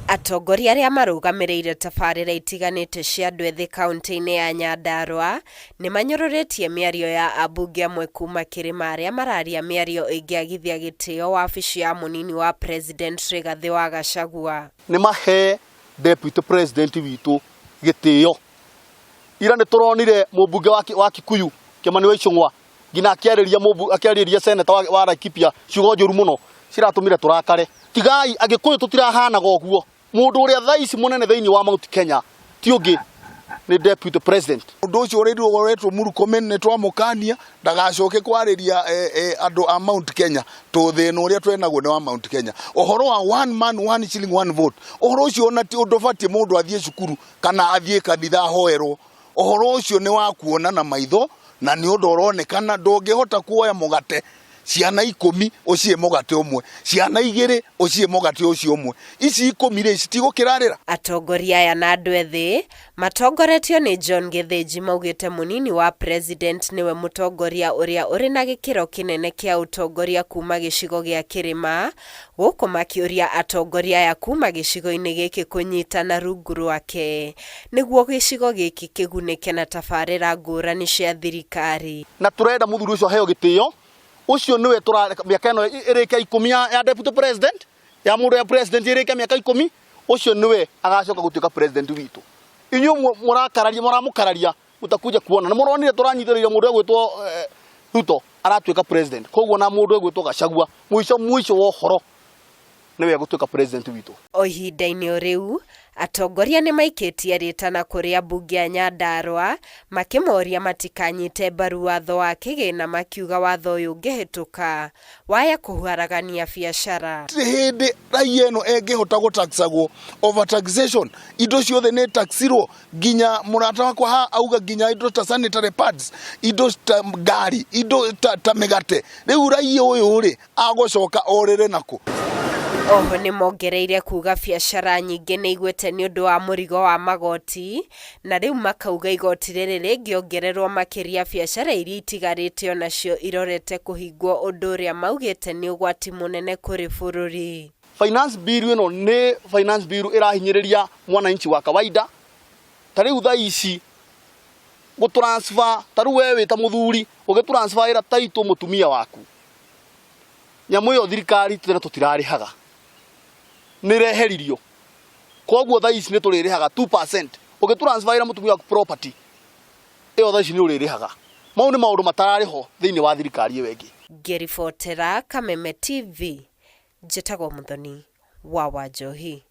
Atongoria arĩa marũgamĩrĩire tabarĩra itiganĩte cia andũ ethĩ kauntĩ-inĩ ya Nyandarua nĩ manyũrũrĩtie mĩario ya ambunge amwe kuma kĩrĩma arĩa mararia mĩario ĩngĩagithia gĩtĩo wabici ya mũnini wa President Rigathĩ wa Gachagua. Nĩ mahe Deputy President witũ gĩtĩo. Ira nĩ tũronire mũmbunge wa, wa Kikuyu Kĩmani wa Ichung'wa nginya akĩarĩria mũmbu akĩarĩria seneta wa, wa Laikipia ciugo njũru mũno ciratũmire tũrakare. Tigai Agĩkũyũ tũtirahanaga ũguo. Mũndũ ũrĩa thaa ici mũnene thĩinĩ wa Mount Kenya ti ũngĩ nĩ Deputy President. Ũndũ ũcio ũrĩirwo ũretwo Murkomen nĩ twamũkania ndagacoke kwarĩria eh, eh, andũ a Mount Kenya to thĩna ũrĩa twenaguo nĩ wa Mount Kenya. Ũhoro wa one man one shilling one vote, ũhoro ũcio ona ti ũndũ ũbatiĩ mũndũ athiĩ cukuru kana athiĩ kanitha ahoerwo. Ũhoro ũcio nĩ wa kuona na maitho na nĩ ũndũ ũronekana ndũngĩhota kuoya mũgate ciana ikũmi ũcihe mũgate ũmwe, ciana igĩrĩ ũcihe mũgate ũcio ũmwe, ici ikũmi rĩ citigũkĩrarĩra? Atongoria aya na andũ ethĩ matongoretio nĩ John Gĩthĩnji maugĩte mũnini wa President nĩwe mũtongoria ũrĩa ũrĩ na gĩkĩro kĩnene kĩa ũtongoria kuma gĩcigo gĩa kĩrĩma, gũkũ makĩũria atongoria aya kuma gĩcigo-inĩ gĩkĩ kũnyitana rungu rwake nĩguo gĩcigo gĩkĩ kĩgunĩke na tabarĩra ngũrani cia thirikari. Na tũrenda mũthuri ũcio aheo gĩtĩo, ũcio nĩwe tũrareka mĩaka ĩno ĩrĩke ikũmi ya, ya deputy president ya mũndũ ya president ĩrĩke mĩaka ikũmi, ũcio nĩwe agacoka gũtuĩka president witũ. Inyuĩ mũrakararia mũramũkararia mutakuja kuona nĩ mũronire tũranyitĩrĩire mũndũ egwĩtwo eh, Ruto aratuĩka president, koguo na mũndũ egwĩtwo Gachagua mũico mũico wa ũhoro nĩwe egũtuĩka president witũ. O ihinda-inĩ o rĩu, atongoria nĩ maikĩtie rĩtana kũrĩ ambunge a Nyandarua makĩmoria matikanyite mbaru watho wa kĩgĩna makiuga watho ũyũ ũngĩhĩtũka waya kũharagania biacara. Gũtirĩ hĩndĩ raia ĩno ĩngĩhota gũtaxagwo over taxation, indo ciothe nĩ taxirwo nginya mũrata wakwa ha auga nginya indo ta sanitary pads, indo ta ngari, indo ta, ta mĩgate. Rĩu raia ũyũ rĩ agũcoka orĩre nakũ? Oho nĩ mongereire kuga biacara nyingĩ nĩ igwĩte nĩ ũndũ wa mũrigo wa magoti na rĩu makauga igoti rĩrĩ rĩngĩongererwo makĩria biacara iria itigarĩte onacio irorete kũhingwo ũndũ ũrĩa maugĩte nĩ ũgwati mũnene kũrĩ bũrũri. Finance bill ĩno nĩ finance bill ĩrahinyĩrĩria mwananchi wa kawaida. Ta rĩu thaa ici gũ transfer, ta rĩu we wĩ ta mũthuri ũgĩ transfer ĩra title mũtumia waku, nyamũ ĩyo thirikari tene tũtirarĩhaga, nĩ ĩreheririo. Koguo thaa ici nĩ tũrĩrĩhaga 2%. Ũgĩ transfer ĩra mũtumia waku property ĩyo thaa ici nĩ ũrĩrĩhaga. Mau nĩ maũndũ matararĩ ho thĩinĩ wa thirikari ĩyo ĩngĩ. Ngĩribotera Kameme TV, njĩtagwo Mũthoni wa Wanjohi.